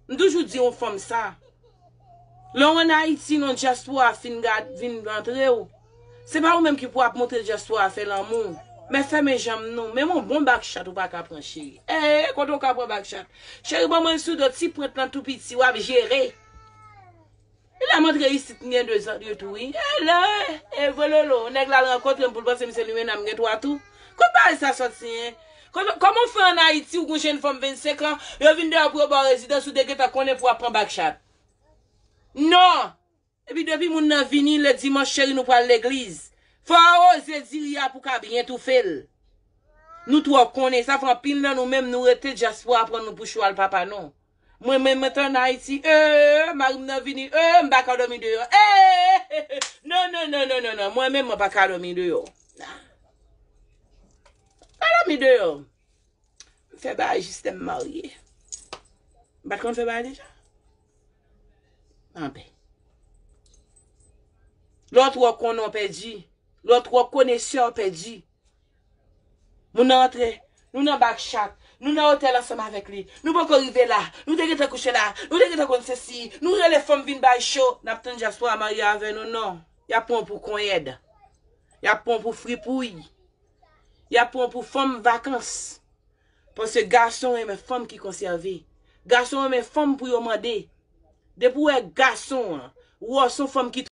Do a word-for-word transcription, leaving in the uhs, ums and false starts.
M toujou di yon fanm sa. Lè w ann Ayiti, non, dyaspora fin gad, vin rantre w. Se pa ou menm ki pou ap montre dyaspora fè lanmou. Men fèmen janm nou. Menm yon bon bak chat ou pa ka pran, cheri. Ee, kote w ka pran bak chat? Cheri, ban mwen l sou do, ti pwent lan tou piti, w ap jere. E lè m antre isit, m gen de zan de tou, wi. E lè, e vololo, nèg la al rankontre m pou l panse m se limena, m gen twa tou. Kot bagay sa sòti, en? Kòman, kòman w fè ann Ayiti, ou gon jenn fanm vennsenk an, yo vin dèyè w pou yo ba w rezidans, ou te gentan konnen pou w ap pran bak chat? Non! Epi depi moun nan vini, le dimanch, cheri, nou pral legliz. Fò w oze diri a pou w ka byen toufe l. Nou twò konnen, sa fè anpil nan nou menm, nou rete dyaspora pran nou pou chwal papa nou. Mwen menm, mwen t ann Ayiti, ee, mari m nan vini, ee, m pa ka dòmi deyò. Ee, non, non, non, non, non, non, mwen menm, mwen pa ka dòmi deyò. Pa dòmi deyò. M fè bagay jis lè m marye. M pa t konn fè bagay deja? Anben. Lè w twò konnen w pèdi. Lè w twò konesè w pèdi. Moun nan antre, nou nan bak chat, nou nan otèl ansanm avèk li. Nou poko rive la, nou te gentan kouche la, nou te gentan konn sesi, nou rele fanm vin bay cho, n ap tann dyaspora marye avè nou, non. Y ap pran w pou konyèd. Y ap pran w pou fripouy. Y ap pran w pou fanm vakans. Paske gason renmen fanm ki konsève. Gason renmen fanm pou yo mande. Depi w wè gason an, ou wè se yon fanm ki